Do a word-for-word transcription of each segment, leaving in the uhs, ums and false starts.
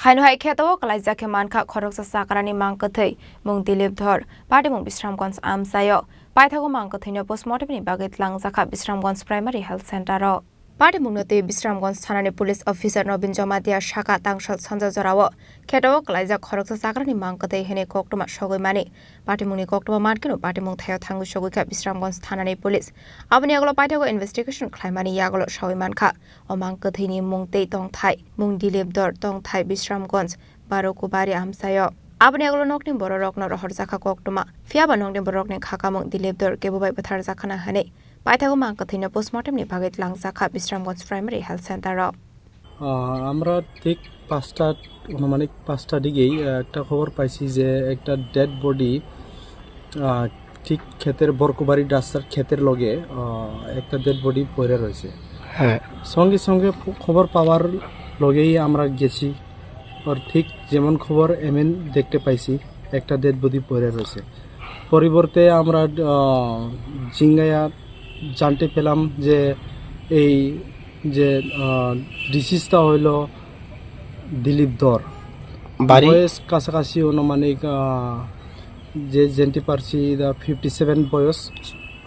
Haino hai kheto o kwlaijak khe mankha khoroksa chakrani mang kwthwi, mung Dilip Dhor, patimung Bisramganj amchaio. Paithago mang kwthwino postmortem ni bagwi tlangjakha Bisramganj Primary Health Center o. Patimungno twi Bisramganj thanani police officer Nobin Jamatia saka tangsal sanja jorao kheto o kwlaijak khoroksa chakrani mang kwthwi hwnwi koktwma sogwi mani. Patimungni koktwma mankhe no patimung thaio thangwi sogwi kha Bisramganj thanani police. Aboni yagulo paithago investigation khlaimani yagulo sawi mankha. O mang kwthwini mung tei tongthai, mung Dilip Dhor, tongthai Bisramganj, Barokubari amchaio. Aboni yagulo nokni bororokno rohorjakha koktwma. Phiyaba nokni bororokni khakamung Dilip Dhor kebo bai bwtharjakhana hwnwi paithago mang kwthwino postmortem ni bagwi tlangjakha Bisramganj Primary Health Center o. আহ, আমরা ঠিক পাঁচটা, আনুমানিক পাঁচটা দিকেই, আহ, একটা খবর পাইছি যে একটা ডেড বডি, আহ, ঠিক ক্ষেতের, বরকুবাড়ি রাস্তার ক্ষেতের লগে, আহ, একটা ডেড বডি পড়ে রয়েছে। হ্যাঁ। সঙ্গে সঙ্গে প-, খবর পাওয়ার লগেই আমরা গেছি। আর ঠিক যেমন খবর এমন দেখতে পাইছি, একটা ডেড বডি পড়ে রয়েছে। পরিবর্তে আমরা, আহ, জিঙ্গায়া জানতে পেলাম যে এই যে, আহ, ডিসিজটা হইল দিলীপ ধর। বাড়ি? বয়স কাছাকাছি আনুমানিক, আহ, যে জানতে পারছি, দা ফিফটি সেভেন বয়স।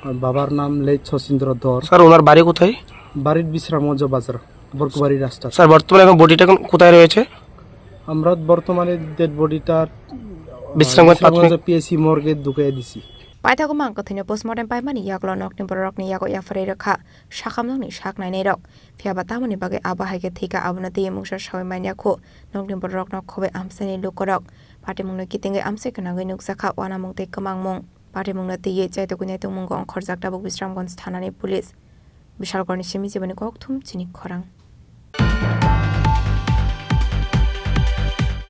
আর বাবার নাম লেট শচীন্দ্র ধর। স্যার, ওনার বাড়ি কোথায়? বাড়ির বিশ্রামগঞ্জ বাজার, বরকুবাড়ি রাস্তা। স্যার, বর্তমানে এখন বডিটা এখন কোথায় রয়েছে? আমরা বর্তমানে ডেড বডিটা, আহ, বিশ্রামগঞ্জ প্রাথমিক বিশ্রামগঞ্জ পিএসসি মর্গে ঢুকিয়ে দিছি। Paithago mang kwthwino postmortem paimani yagulo nokni bororokni yago yapharwi rwkha sakhamnokni sak nainairok. Phiyaba tamoni bagwi abo hai khe thwikha, abono twiwi mungsa sawi manya khu nokni bororokno khobwi amchaini lukurok. Patimungno kitingwi amchai gwnangwi nukjakha uanamung tei kwmangmung. Patimungno twiwi chaitugwi naitugmungo ongkhorjak tabuk Bisramganj thanani police. Bishalgarhni simi jeboni kokthum chini khorang.